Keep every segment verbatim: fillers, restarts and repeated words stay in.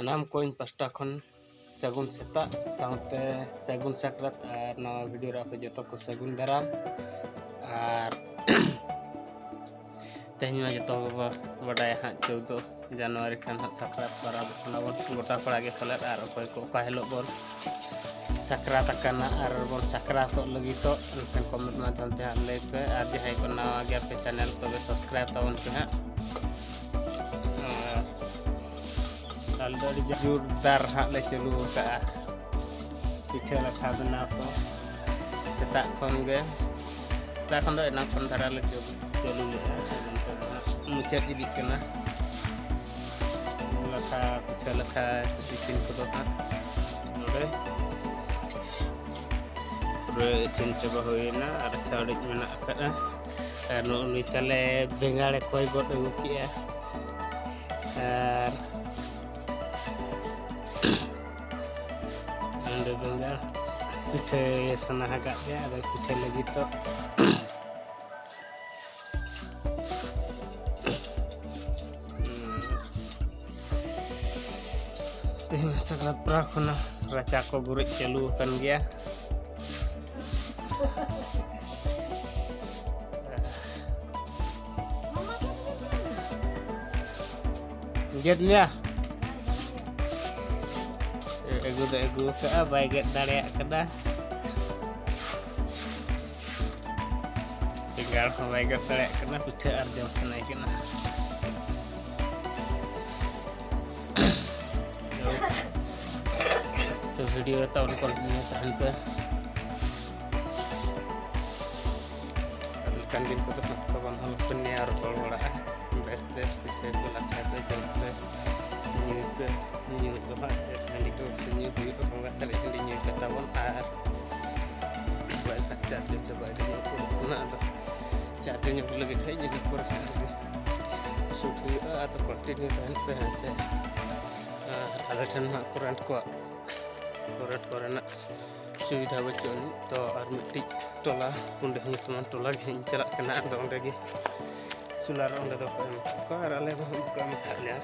ᱥᱟᱱᱟᱢ ᱠᱚ ᱤᱧ ᱯᱟᱥᱴᱟ ᱠᱷᱚᱱ ᱥᱟᱹᱜᱩᱱ ᱥᱮᱛᱟᱜ ᱥᱟᱶᱛᱮ ᱥᱟᱹᱜᱩᱱ ᱥᱟᱠᱨᱟᱛ, ᱟᱨ ᱱᱟᱣᱟ ᱵᱷᱤᱰᱤᱭᱳ ᱨᱮ ᱟᱯᱮ ᱡᱚᱛᱚ ᱠᱚ ᱥᱟᱹᱜᱩᱱ ᱫᱟᱨᱟᱢ᱾ ᱟᱨ ᱛᱮᱦᱮᱧ ᱢᱟ ᱡᱚᱛᱚ ᱜᱮᱵᱚ ᱵᱟᱰᱟᱭᱟ ᱦᱟᱸᱜ, ᱪᱳᱫᱽᱫᱳ ᱡᱟᱱᱩᱣᱟᱨᱤ ᱠᱷᱟᱱ ᱦᱟᱸᱜ ᱥᱟᱠᱨᱟᱛ ᱯᱚᱨᱚᱵᱽ ᱠᱟᱱᱟ ᱵᱚᱱ ᱜᱚᱴᱟ ᱯᱟᱲᱟ ᱜᱮ ᱯᱟᱞᱮᱫ, ᱟᱨ ᱚᱠᱚᱭ ᱠᱚ ᱚᱠᱟ ᱦᱤᱞᱳᱜ ᱵᱚᱱ ᱥᱟᱠᱨᱟᱛ ᱟᱠᱟᱱᱟ ᱟᱨ ᱵᱚᱱ ᱥᱟᱠᱨᱟᱛᱚᱜ ᱞᱟᱹᱜᱤᱫᱚᱜ, ᱮᱱᱠᱷᱟᱱ ᱠᱚᱢᱮᱱᱴ ᱢᱟᱫᱽᱫᱷᱚᱢ ᱛᱮ ᱦᱟᱸᱜ ᱞᱟᱹᱭ ᱯᱮ, ᱟᱨ ᱡᱟᱦᱟᱸᱭ ᱠᱚ ᱱᱟᱣᱟ ᱜᱮᱭᱟ ᱯᱮ ᱪᱮᱱᱮᱞ, ᱛᱚᱵᱮ ᱥᱟᱵᱥᱠᱨᱟᱭᱤᱵᱽ ᱛᱟᱵᱚᱱ ᱯᱮ ᱦᱟᱸᱜ᱾ ᱟᱨ ᱟᱞᱮ ᱫᱚ ᱟᱹᱰᱤ ᱡᱳᱨᱫᱟᱨ ᱦᱟᱸᱜ ᱞᱮ ᱪᱟᱹᱞᱩ ᱟᱠᱟᱫᱼᱟ ᱯᱤᱴᱷᱟᱹ ᱞᱟᱴᱷᱟ ᱵᱮᱱᱟᱣ ᱠᱚ᱾ ᱥᱮᱛᱟᱜ ᱠᱷᱚᱱ ᱜᱮ, ᱥᱮᱛᱟᱜ ᱠᱷᱚᱱ ᱫᱚ ᱮᱱᱟᱝ ᱠᱷᱚᱱ ᱫᱷᱟᱨᱟ ᱞᱮ ᱪᱟᱹᱞᱩ, ᱪᱟᱹᱞᱩ ᱞᱮᱫᱼᱟ᱾ ᱟᱫᱚ ᱱᱤᱛᱚᱜ ᱫᱚ ᱦᱟᱸᱜ ᱢᱩᱪᱟᱹᱫ ᱤᱫᱤᱜ ᱠᱟᱱᱟ ᱞᱟᱴᱷᱟ, ᱯᱤᱴᱷᱟᱹ ᱞᱟᱴᱷᱟ ᱤᱥᱤᱱ ᱠᱚᱫᱚ ᱦᱟᱸᱜ ᱱᱚᱰᱮ ᱯᱩᱨᱟᱹ ᱤᱥᱤᱱ ᱪᱟᱵᱟ ᱦᱩᱭᱱᱟ ᱟᱨ ᱪᱷᱟᱣᱲᱤᱡ ᱢᱮᱱᱟᱜ ᱟᱠᱟᱫᱼᱟ᱾ ᱟᱨ ᱱᱚᱜᱼᱚ ᱱᱩᱭ ᱛᱟᱞᱮ ᱵᱮᱸᱜᱟᱲᱮ ᱠᱚᱭ ᱜᱚᱫ ᱟᱹᱜᱩ ᱠᱮᱜᱼᱟ᱾ ᱟᱨ ᱚᱸᱰᱮ ᱵᱮᱸᱜᱟᱲ ᱯᱤᱴᱷᱟᱹ ᱥᱟᱱᱟ ᱟᱠᱟᱫ ᱯᱮᱭᱟ, ᱟᱫᱚ ᱯᱤᱴᱷᱟᱹ ᱞᱟᱹᱜᱤᱫ ᱫᱚ ᱛᱮᱦᱮᱧ ᱥᱟᱠᱨᱟᱛ ᱯᱟᱨᱟ ᱠᱷᱚᱱᱟᱜ ᱨᱟᱪᱟ ᱠᱚ ᱜᱩᱨᱤᱡ ᱪᱟᱹᱞᱩ ᱟᱠᱟᱱ ᱜᱮᱭᱟ᱾ ᱜᱮᱫ ᱢᱮᱭᱟ᱾ ᱟᱹᱜᱩ ᱫᱚ ᱟᱹᱜᱩ ᱟᱠᱟᱫᱼᱟ, ᱵᱟᱭ ᱜᱮᱫ ᱫᱟᱲᱮᱭᱟᱜ ᱠᱟᱱᱟ᱾ ᱵᱮᱸᱜᱟᱲ ᱦᱚᱸ ᱵᱟᱭ ᱜᱮᱫ ᱫᱟᱲᱮᱭᱟᱜ ᱠᱟᱱᱟ ᱯᱤᱴᱷᱟᱹ ᱟᱨ ᱡᱚᱢ ᱥᱟᱱᱟᱭᱮ ᱠᱟᱱᱟ᱾ ᱛᱚ, ᱛᱚ ᱵᱷᱤᱰᱤᱭᱳ ᱨᱮ ᱛᱟᱵᱚᱱ ᱠᱚᱱᱴᱤᱱᱤᱭᱩ ᱛᱟᱦᱮᱱ ᱯᱮ᱾ ᱟᱨ ᱞᱮᱠᱟᱱ ᱫᱤᱱ ᱠᱚᱫᱚ ᱦᱟᱸᱜ ᱛᱟᱵᱚᱱ ᱦᱚᱸ ᱯᱮ ᱱᱮᱭᱟᱣ ᱨᱚᱯᱚᱲ ᱵᱟᱲᱟᱜᱼᱟ᱾ ᱵᱮᱥᱛᱮ ᱯᱤᱴᱷᱟᱹ ᱠᱚ ᱞᱟᱴᱷᱟ ᱠᱚ ᱡᱚᱢ ᱯᱮ, ᱧᱩᱭ ᱯᱮ, ᱧᱩ ᱫᱚ ᱦᱟᱸᱜ ᱦᱟᱺᱰᱤ ᱠᱚ ᱥᱮ ᱧᱩ ᱦᱩᱭᱩᱜᱼᱟ, ᱵᱚᱸᱜᱟ ᱥᱟᱨᱮᱡ ᱦᱟᱺᱰᱤ ᱧᱩᱭ ᱯᱮ ᱛᱟᱵᱚᱱ᱾ ᱟᱨ ᱢᱳᱵᱟᱭᱤᱞ ᱦᱟᱸᱜ ᱪᱟᱨᱡᱽ ᱪᱟᱵᱟ ᱤᱫᱤ ᱧᱚᱜ ᱠᱟᱱᱟ, ᱟᱫᱚ ᱪᱟᱨᱡᱽ ᱧᱚᱜ ᱞᱟᱹᱜᱤᱫ ᱦᱟᱸᱜ ᱤᱧ ᱯᱚᱨᱮ ᱦᱟᱸᱜ ᱥᱩᱴ ᱦᱩᱭᱩᱜᱼᱟ᱾ ᱟᱫᱚ ᱠᱚᱱᱴᱤᱱᱤᱭᱩ ᱛᱟᱦᱮᱱ ᱯᱮ ᱦᱮᱸ ᱥᱮ᱾ ᱟᱨ ᱟᱞᱮ ᱴᱷᱮᱱ ᱢᱟ ᱠᱚᱨᱮᱱᱴ ᱠᱚᱣᱟᱜ, ᱠᱚᱨᱮᱱᱴ ᱠᱚᱨᱮᱱᱟᱜ ᱥᱩᱵᱤᱫᱷᱟ ᱵᱟᱹᱪᱩᱜ ᱟᱹᱱᱤᱡ᱾ ᱛᱚ ᱟᱨ ᱢᱤᱫᱴᱤᱡ ᱴᱚᱞᱟ, ᱚᱸᱰᱮ ᱦᱚᱸ ᱧᱩᱛᱩᱢᱟᱱ ᱴᱚᱞᱟ ᱜᱮ ᱦᱟᱸᱜ ᱤᱧ ᱪᱟᱞᱟᱜ ᱠᱟᱱᱟ᱾ ᱟᱫᱚ ᱚᱸᱰᱮ ᱜᱮ ᱥᱳᱞᱟᱨ ᱚᱸᱰᱮ ᱫᱚᱠᱚ ᱮᱢ ᱟᱠᱟᱫ ᱠᱚᱣᱟ ᱟᱨ ᱟᱞᱮ ᱫᱚ ᱦᱟᱸᱜ ᱵᱟᱠᱚ ᱮᱢ ᱟᱠᱟᱫ ᱞᱮᱭᱟ᱾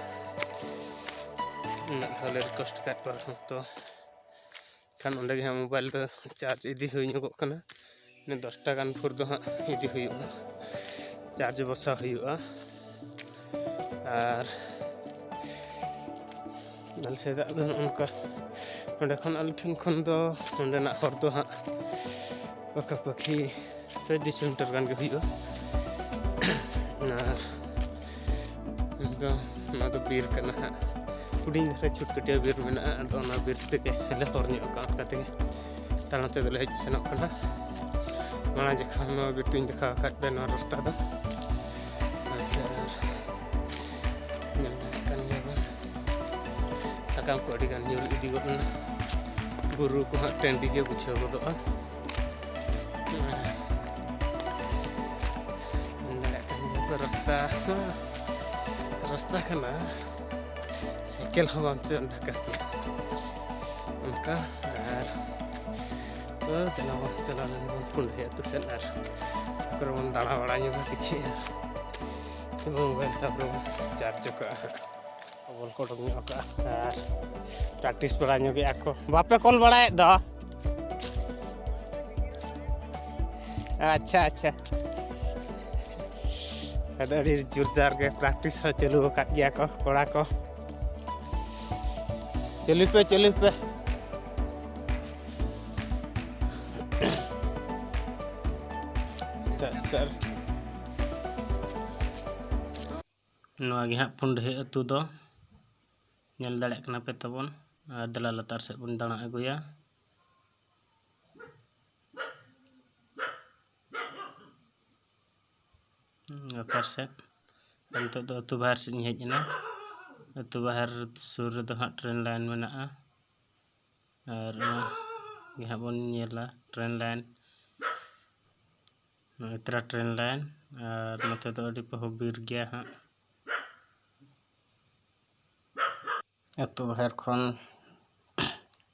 ᱩᱱᱟᱹᱜ ᱫᱷᱟᱣ ᱞᱮ ᱨᱤᱠᱩᱭᱮᱥᱴ ᱟᱠᱟᱫ ᱠᱚᱣᱟ ᱨᱮᱦᱚᱸ, ᱛᱚ ᱠᱷᱟᱱ ᱚᱸᱰᱮ ᱜᱮ ᱦᱟᱸᱜ ᱢᱳᱵᱟᱭᱤᱞ ᱫᱚ ᱪᱟᱨᱡᱽ ᱤᱫᱤ ᱦᱩᱭ ᱧᱚᱜᱚᱜ ᱠᱟᱱᱟ᱾ ᱤᱱᱟᱹ ᱫᱚᱥᱴᱟ ᱜᱟᱱ ᱵᱷᱳᱨ ᱫᱚ ᱦᱟᱸᱜ ᱤᱫᱤ ᱦᱩᱭᱩᱜᱼᱟ, ᱪᱟᱨᱡᱽ ᱵᱚᱥᱟᱣ ᱦᱩᱭᱩᱜᱼᱟ᱾ ᱟᱨ ᱟᱞᱮ ᱥᱮᱫᱟᱜ ᱫᱚ ᱱᱚᱜᱼᱚ ᱱᱚᱝᱠᱟ, ᱱᱚᱸᱰᱮ ᱠᱷᱚᱱ, ᱟᱞᱮ ᱴᱷᱮᱱ ᱠᱷᱚᱱ ᱫᱚ ᱱᱚᱸᱰᱮᱱᱟᱜ ᱦᱚᱨ ᱫᱚ ᱦᱟᱸᱜ ᱯᱟᱠᱟᱯᱟᱠᱤ ᱥᱟᱭ ᱫᱩᱥᱚ ᱢᱤᱴᱟᱨ ᱜᱟᱱ ᱜᱮ ᱦᱩᱭᱩᱜᱼᱟ᱾ ᱟᱨ ᱫᱚ, ᱱᱚᱣᱟ ᱫᱚ ᱵᱤᱨ ᱠᱟᱱᱟ ᱦᱟᱸᱜ, ᱦᱩᱰᱤᱧ ᱫᱷᱟᱨᱟ ᱪᱷᱩᱴᱠᱟᱹᱴᱤᱭᱟᱹ ᱵᱤᱨ ᱢᱮᱱᱟᱜᱼᱟ᱾ ᱟᱫᱚ ᱚᱱᱟ ᱵᱤᱨ ᱛᱮᱜᱮ ᱞᱮ ᱦᱚᱨ ᱧᱚᱜ ᱟᱠᱟᱫᱼᱟ, ᱚᱱᱠᱟ ᱛᱮᱜᱮ ᱛᱟᱲᱟᱢ ᱛᱮᱫᱚ ᱞᱮ ᱦᱮᱡ ᱥᱮᱱᱚᱜ ᱠᱟᱱᱟ᱾ ᱢᱟᱲᱟᱝ ᱡᱚᱠᱷᱚᱱ ᱱᱚᱣᱟ ᱵᱤᱨ ᱛᱮᱧ ᱫᱮᱠᱷᱟᱣ ᱟᱠᱟᱫ ᱯᱮ ᱱᱚᱣᱟ ᱨᱟᱥᱛᱟ ᱫᱚ᱾ ᱟᱪᱪᱷᱟ, ᱟᱨ ᱧᱮᱞ ᱧᱟᱢᱚᱜ ᱠᱟᱱ ᱜᱮᱭᱟ ᱵᱚᱱ, ᱥᱟᱠᱟᱢ ᱠᱚ ᱟᱹᱰᱤ ᱜᱟᱱ ᱧᱩᱨ ᱤᱫᱤ ᱜᱚᱫ ᱮᱱᱟ᱾ ᱵᱩᱨᱩ ᱠᱚ ᱦᱟᱸᱜ ᱴᱟᱺᱰᱤ ᱜᱮ ᱵᱩᱡᱷᱟᱹᱣ ᱜᱚᱫᱚᱜᱼᱟ᱾ ᱧᱮᱞ ᱫᱟᱲᱮᱭᱟᱜ ᱠᱟᱱ ᱜᱮᱭᱟ ᱯᱮ, ᱨᱟᱥᱛᱟ, ᱨᱟᱥᱛᱟ ᱠᱟᱱᱟ, ᱥᱟᱭᱠᱮᱞ ᱦᱚᱸ ᱵᱟᱢ ᱪᱟᱞᱟᱣ ᱫᱟᱲᱮᱭᱟᱜ ᱜᱮᱭᱟ ᱚᱱᱠᱟ᱾ ᱟᱨ ᱛᱚ ᱪᱟᱞᱟᱣ ᱵᱚᱱ ᱪᱟᱞᱟᱣ ᱞᱮᱱ ᱵᱚᱱ ᱯᱩᱸᱰᱦᱤ ᱟᱹᱛᱩ ᱥᱮᱫ, ᱟᱨ ᱚᱠᱟ ᱠᱚᱨᱮ ᱵᱚᱱ ᱫᱟᱬᱟ ᱵᱟᱲᱟ ᱧᱚᱜᱟ ᱠᱤᱪᱷᱤ, ᱟᱨ ᱢᱳᱵᱟᱭᱤᱞ ᱛᱟᱨᱯᱚᱨᱮ ᱵᱚᱱ ᱪᱟᱨᱡᱽ ᱠᱟᱜᱼᱟ ᱦᱟᱸᱜ᱾ ᱵᱚᱞ ᱠᱚ ᱚᱰᱚᱠ ᱧᱚᱜ ᱠᱟᱜᱼᱟ ᱟᱨ ᱯᱨᱮᱠᱴᱤᱥ ᱵᱟᱲᱟ ᱧᱚᱜᱮᱜᱼᱟ ᱠᱚ᱾ ᱵᱟᱯᱮ ᱠᱚᱞ ᱵᱟᱲᱟᱭᱮᱫ ᱫᱚ? ᱟᱪᱪᱷᱟ, ᱟᱪᱪᱷᱟ᱾ ᱟᱫᱚ ᱟᱹᱰᱤ ᱡᱳᱨᱫᱟᱨ ᱜᱮ ᱯᱨᱮᱠᱴᱤᱥ ᱦᱚᱸ ᱪᱟᱹᱞᱩ ᱟᱠᱟᱫ ᱜᱮᱭᱟ ᱠᱚ ᱠᱚᱲᱟ ᱠᱚ᱾ ᱪᱟᱹᱞᱩᱭ ᱯᱮ, ᱪᱟᱹᱞᱩᱭ ᱯᱮ᱾ ᱥᱮᱛᱟᱜ ᱥᱮᱛᱟᱜ ᱨᱮ᱾ ᱱᱚᱣᱟ ᱜᱮ ᱦᱟᱸᱜ ᱯᱩᱸᱰᱦᱤ ᱟᱹᱛᱩ ᱫᱚ, ᱧᱮᱞ ᱫᱟᱲᱮᱭᱟᱜ ᱠᱟᱱᱟ ᱯᱮ ᱛᱟᱵᱚᱱ᱾ ᱟᱨ ᱫᱮᱞᱟ ᱞᱟᱛᱟᱨ ᱥᱮᱫ ᱵᱚᱱ ᱫᱟᱬᱟ ᱟᱹᱜᱩᱭᱟ᱾ ᱞᱟᱛᱟᱨ ᱥᱮᱫ᱾ ᱱᱤᱛᱚᱜ ᱫᱚ ᱟᱹᱛᱩ ᱵᱟᱦᱮᱨ ᱥᱮᱫ ᱤᱧ ᱦᱮᱡ ᱮᱱᱟ᱾ ᱟᱹᱛᱩ ᱵᱟᱦᱮᱨ ᱥᱩᱨ ᱨᱮᱫᱚ ᱦᱟᱸᱜ ᱴᱨᱮᱱ ᱞᱟᱭᱤᱱ ᱢᱮᱱᱟᱜᱼᱟ᱾ ᱟᱨ ᱚᱱᱟ ᱜᱮ ᱦᱟᱸᱜ ᱵᱚᱱ ᱧᱮᱞᱟ, ᱴᱨᱮᱱ ᱞᱟᱭᱤᱱ, ᱱᱚᱜᱼᱚᱭ ᱛᱨᱟ ᱴᱨᱮᱱ ᱞᱟᱭᱤᱱ᱾ ᱟᱨ ᱱᱚᱛᱮ ᱫᱚ ᱟᱹᱰᱤ ᱯᱟᱹᱦᱩ ᱵᱤᱨ ᱜᱮᱭᱟ ᱦᱟᱸᱜ᱾ ᱟᱹᱛᱩ ᱵᱟᱦᱮᱨ ᱠᱷᱚᱱ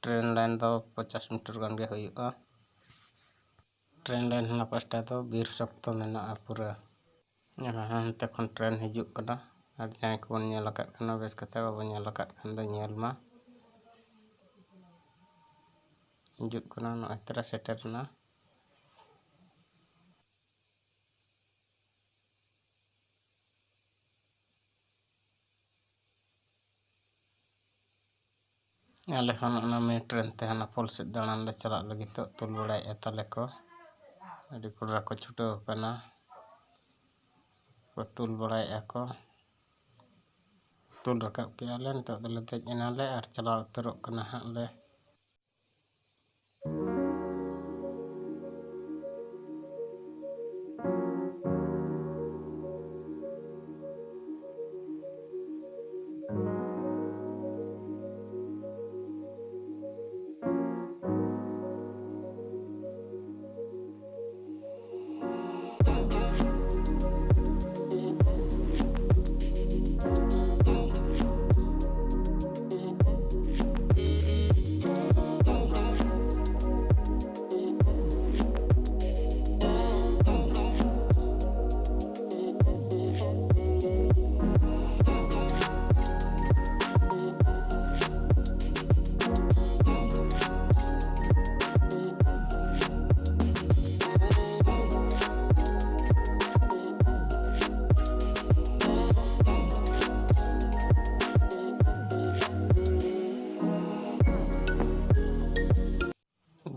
ᱴᱨᱮᱱ ᱞᱟᱭᱤᱱ ᱫᱚ ᱯᱚᱧᱪᱟᱥ ᱢᱤᱴᱟᱨ ᱜᱟᱱ ᱜᱮ ᱦᱩᱭᱩᱜᱼᱟ᱾ ᱴᱨᱮᱱ ᱞᱟᱭᱤᱱ ᱦᱟᱱᱟ ᱯᱟᱥᱴᱟ ᱫᱚ ᱵᱤᱨ ᱥᱚᱠᱛᱚ ᱢᱮᱱᱟᱜᱼᱟ ᱯᱩᱨᱟᱹ᱾ ᱟᱨ ᱦᱟᱱᱛᱮ ᱠᱷᱚᱱ ᱴᱨᱮᱱ ᱦᱤᱡᱩᱜ ᱠᱟᱱᱟ᱾ ᱟᱨ ᱡᱟᱦᱟᱸᱭ ᱠᱚᱵᱚᱱ ᱧᱮᱞ ᱟᱠᱟᱫ ᱠᱷᱟᱱ ᱵᱮᱥ ᱠᱟᱛᱮ, ᱵᱟᱵᱚᱱ ᱧᱮᱞ ᱟᱠᱟᱫ ᱠᱷᱟᱱ ᱫᱚ ᱧᱮᱞ ᱢᱟ᱾ ᱦᱤᱡᱩᱜ ᱠᱟᱱᱟ, ᱱᱚᱜᱼᱚᱭ ᱛᱟᱨᱟ ᱥᱮᱴᱮᱨ ᱮᱱᱟ᱾ ᱟᱞᱮ ᱦᱚᱸ ᱚᱱᱟ ᱢᱤᱱᱤᱴ ᱨᱮᱱ ᱛᱟᱦᱮᱱᱟ, ᱯᱳᱞ ᱥᱮᱫ ᱫᱟᱬᱟᱱ ᱞᱮ ᱪᱟᱞᱟᱜ ᱞᱟᱹᱜᱤᱫ᱾ ᱛᱚ, ᱛᱩᱞ ᱵᱟᱲᱟᱭᱮᱫᱼᱟ ᱛᱟᱞᱮ ᱠᱚ, ᱟᱹᱰᱤ ᱠᱚᱰᱨᱟ ᱠᱚ ᱪᱷᱩᱴᱟᱹᱣ ᱟᱠᱟᱱᱟ, ᱠᱚ ᱛᱩᱞ ᱵᱟᱲᱟᱭᱮᱫᱼᱟ ᱠᱚ᱾ ᱛᱩᱞ ᱨᱟᱠᱟᱵ ᱠᱮᱜᱼᱟ ᱞᱮ, ᱱᱤᱛᱚᱜ ᱫᱚᱞᱮ ᱫᱮᱡ ᱮᱱᱟᱞᱮ ᱟᱨ ᱪᱟᱞᱟᱣ ᱩᱛᱟᱹᱨᱚᱜ ᱠᱟᱱᱟ ᱦᱟᱸᱜ ᱞᱮ᱾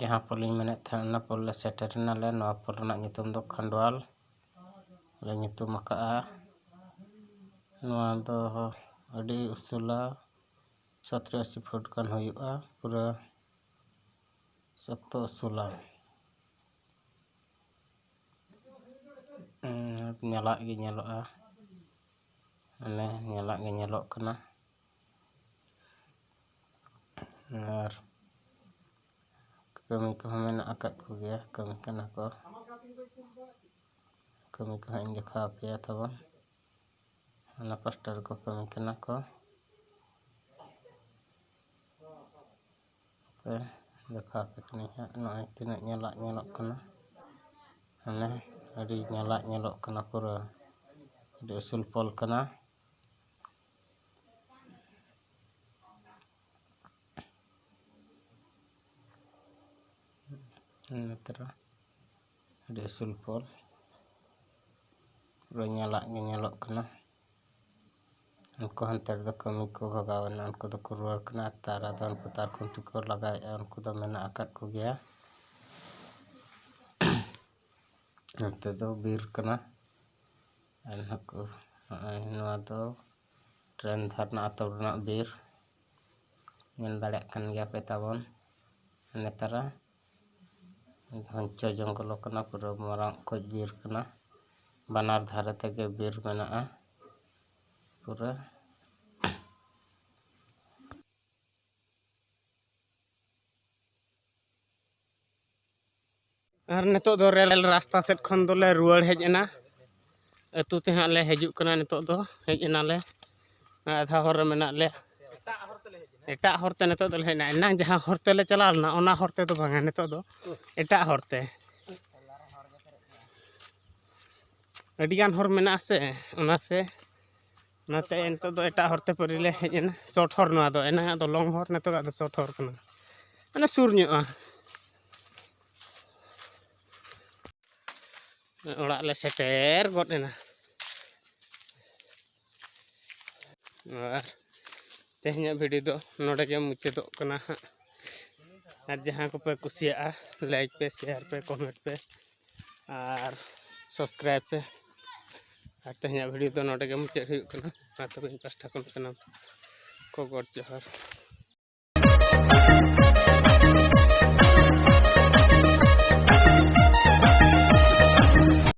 ᱡᱟᱦᱟᱸ ᱯᱳᱞᱤᱧ ᱢᱮᱱᱮᱫ ᱛᱟᱦᱮᱸᱫ, ᱚᱱᱟ ᱯᱳᱞ ᱞᱮ ᱥᱮᱴᱮᱨ ᱮᱱᱟᱞᱮ᱾ ᱱᱚᱣᱟ ᱯᱳᱞ ᱨᱮᱱᱟᱜ ᱧᱩᱛᱩᱢ ᱫᱚ ᱠᱷᱟᱱᱰᱣᱟᱞ ᱞᱮ ᱧᱩᱛᱩᱢ ᱟᱠᱟᱫᱼᱟ᱾ ᱱᱚᱣᱟ ᱫᱚ ᱟᱹᱰᱤ ᱩᱥᱩᱞᱟ, ᱥᱚᱛᱨᱚ ᱟᱥᱤ ᱯᱷᱩᱴ ᱜᱟᱱ ᱦᱩᱭᱩᱜᱼᱟ, ᱯᱩᱨᱟᱹ ᱥᱚᱠᱛᱚ ᱩᱥᱩᱞᱟ᱾ ᱩᱸ, ᱧᱟᱞᱟᱜ ᱜᱮ ᱧᱮᱞᱚᱜᱼᱟ, ᱢᱟᱱᱮ ᱧᱟᱞᱟᱜ ᱜᱮ ᱧᱮᱞᱚᱜ ᱠᱟᱱᱟ᱾ ᱟᱨ ᱠᱟᱹᱢᱤ ᱠᱚᱦᱚᱸ ᱢᱮᱱᱟᱜ ᱟᱠᱟᱫ ᱠᱚᱜᱮᱭᱟ, ᱠᱟᱹᱢᱤ ᱠᱟᱱᱟ ᱠᱚ᱾ ᱠᱟᱹᱢᱤ ᱠᱚ ᱦᱟᱸᱜ ᱤᱧ ᱫᱮᱠᱷᱟᱣ ᱟᱯᱮᱭᱟ ᱛᱟᱵᱚᱱ᱾ ᱚᱱᱟ ᱯᱟᱥᱴᱟ ᱨᱮᱠᱚ ᱠᱟᱹᱢᱤ ᱠᱟᱱᱟ ᱠᱚ᱾ ᱦᱟᱯᱮ, ᱫᱮᱠᱷᱟᱣ ᱟᱯᱮ ᱠᱟᱹᱱᱟᱹᱧ ᱦᱟᱸᱜ, ᱱᱚᱜᱼᱚᱭ ᱛᱤᱱᱟᱹᱜ ᱧᱟᱞᱟᱜ ᱧᱮᱞᱚᱜ ᱠᱟᱱᱟ᱾ ᱦᱟᱱᱮ ᱟᱹᱰᱤ ᱧᱟᱞᱟᱜ ᱧᱮᱞᱚᱜ ᱠᱟᱱᱟ, ᱯᱩᱨᱟᱹ ᱟᱹᱰᱤ ᱩᱥᱩᱞ ᱯᱳᱞ ᱠᱟᱱᱟ᱾ ᱱᱮᱛᱟᱨ ᱟᱹᱰᱤ ᱩᱥᱩᱞ ᱯᱳᱞ ᱯᱩᱨᱟᱹ ᱧᱮᱞᱟᱜ ᱜᱮ ᱧᱮᱞᱚᱜ ᱠᱟᱱᱟ᱾ ᱩᱱᱠᱩ ᱦᱟᱱᱛᱮ ᱨᱮᱫᱚ ᱠᱟᱹᱢᱤ ᱠᱚ ᱵᱷᱟᱜᱟᱣ ᱮᱱᱟ, ᱩᱱᱠᱩ ᱫᱚᱠᱚ ᱨᱩᱣᱟᱹᱲ ᱠᱟᱱᱟ᱾ ᱛᱟᱨ ᱟᱫᱚ ᱩᱱᱠᱩ ᱛᱟᱨ ᱠᱷᱩᱱᱴᱤ ᱠᱚ ᱞᱟᱜᱟᱣᱮᱫᱼᱟ, ᱩᱱᱠᱩ ᱫᱚ ᱢᱮᱱᱟᱜ ᱟᱠᱟᱫ ᱠᱚᱜᱮᱭᱟ᱾ ᱱᱚᱛᱮ ᱫᱚ ᱵᱤᱨ ᱠᱟᱱᱟ᱾ ᱟᱨ ᱱᱩᱠᱩ, ᱱᱚᱜᱼᱚᱭ ᱱᱚᱣᱟ ᱫᱚ ᱴᱨᱮᱱ ᱫᱷᱟᱨᱱᱟ ᱟᱛᱳ ᱨᱮᱱᱟᱜ ᱵᱤᱨ᱾ ᱧᱮᱞ ᱫᱟᱲᱮᱭᱟᱜ ᱠᱟᱱ ᱜᱮᱭᱟ ᱯᱮ ᱛᱟᱵᱚᱱ ᱱᱮᱛᱟᱨᱟ ᱜᱷᱚᱱᱪᱚ ᱡᱚᱝᱜᱚᱞ ᱠᱟᱱᱟ, ᱯᱩᱨᱟᱹ ᱢᱟᱨᱟᱝ ᱚᱠᱚᱡ ᱵᱤᱨ ᱠᱟᱱᱟ᱾ ᱵᱟᱱᱟᱨ ᱫᱷᱟᱨᱮ ᱛᱮᱜᱮ ᱵᱤᱨ ᱢᱮᱱᱟᱜᱼᱟ ᱯᱩᱨᱟᱹ᱾ ᱟᱨ ᱱᱤᱛᱚᱜ ᱫᱚ ᱨᱮᱞ ᱨᱟᱥᱛᱟ ᱥᱮᱫ ᱠᱷᱚᱱ ᱫᱚᱞᱮ ᱨᱩᱣᱟᱹᱲ ᱦᱮᱡ ᱮᱱᱟ᱾ ᱟᱹᱛᱩ ᱛᱮ ᱦᱟᱸᱜ ᱞᱮ ᱦᱤᱡᱩᱜ ᱠᱟᱱᱟ᱾ ᱱᱤᱛᱚᱜ ᱫᱚ ᱦᱮᱡ ᱮᱱᱟᱞᱮ, ᱟᱫᱷᱟ ᱦᱚᱨ ᱨᱮ ᱢᱮᱱᱟᱜ ᱞᱮᱭᱟ᱾ ᱮᱴᱟᱜ ᱦᱚᱨ ᱛᱮ ᱱᱤᱛᱚᱜ ᱫᱚᱞᱮ ᱦᱮᱡ ᱮᱱᱟ᱾ ᱮᱱᱟᱝ ᱡᱟᱦᱟᱸ ᱦᱚᱨ ᱛᱮᱞᱮ ᱪᱟᱞᱟᱣ ᱞᱮᱱᱟ, ᱚᱱᱟ ᱦᱚᱨ ᱛᱮᱫᱚ ᱵᱟᱝᱟ, ᱱᱤᱛᱚᱜ ᱫᱚ ᱮᱴᱟᱜ ᱦᱚᱨ ᱛᱮ᱾ ᱟᱹᱰᱤᱜᱟᱱ ᱦᱚᱨ ᱢᱮᱱᱟᱜᱼᱟ ᱥᱮ, ᱚᱱᱟ ᱥᱮ ᱚᱱᱟᱛᱮ ᱱᱤᱛᱚᱜ ᱫᱚ ᱮᱴᱟᱜ ᱦᱚᱨ ᱛᱮ ᱯᱟᱹᱨᱤ ᱞᱮ ᱦᱮᱡ ᱮᱱᱟ᱾ ᱥᱚᱨᱴ ᱦᱚᱨ ᱱᱚᱣᱟ ᱫᱚ, ᱮᱱᱟᱝ ᱟᱜ ᱫᱚ ᱞᱚᱝ ᱦᱚᱨ, ᱱᱤᱛᱚᱜ ᱟᱜ ᱫᱚ ᱥᱚᱨᱴ ᱦᱚᱨ ᱠᱟᱱᱟ, ᱢᱟᱱᱮ ᱥᱩᱨ ᱧᱚᱜᱼᱟ᱾ ᱚᱲᱟᱜ ᱞᱮ ᱥᱮᱴᱮᱨ ᱜᱚᱫ ᱮᱱᱟ᱾ ᱟᱨ ᱛᱮᱦᱮᱧᱟᱜ ᱵᱷᱤᱰᱤᱭᱳ ᱫᱚ ᱱᱚᱰᱮ ᱜᱮ ᱢᱩᱪᱟᱹᱫᱚᱜ ᱠᱟᱱᱟ ᱦᱟᱸᱜ᱾ ᱟᱨ ᱡᱟᱦᱟᱸ ᱠᱚᱯᱮ ᱠᱩᱥᱤᱭᱟᱜᱼᱟ, ᱞᱟᱭᱤᱠ ᱯᱮ, ᱥᱮᱭᱟᱨ ᱯᱮ, ᱠᱚᱢᱮᱱᱴ ᱯᱮ ᱟᱨ ᱥᱟᱵᱥᱠᱨᱟᱭᱤᱵᱽ ᱯᱮ᱾ ᱟᱨ ᱛᱮᱦᱮᱧᱟᱜ ᱵᱷᱤᱰᱤᱭᱳ ᱫᱚ ᱱᱚᱰᱮ ᱜᱮ ᱢᱩᱪᱟᱹᱫ ᱦᱩᱭᱩᱜ ᱠᱟᱱᱟ᱾ ᱢᱟ ᱛᱚᱵᱮ ᱤᱧ ᱯᱟᱥᱴᱟ ᱠᱷᱚᱱ ᱥᱟᱱᱟᱢ ᱠᱚ ᱜᱚᱰ ᱡᱚᱦᱟᱨ᱾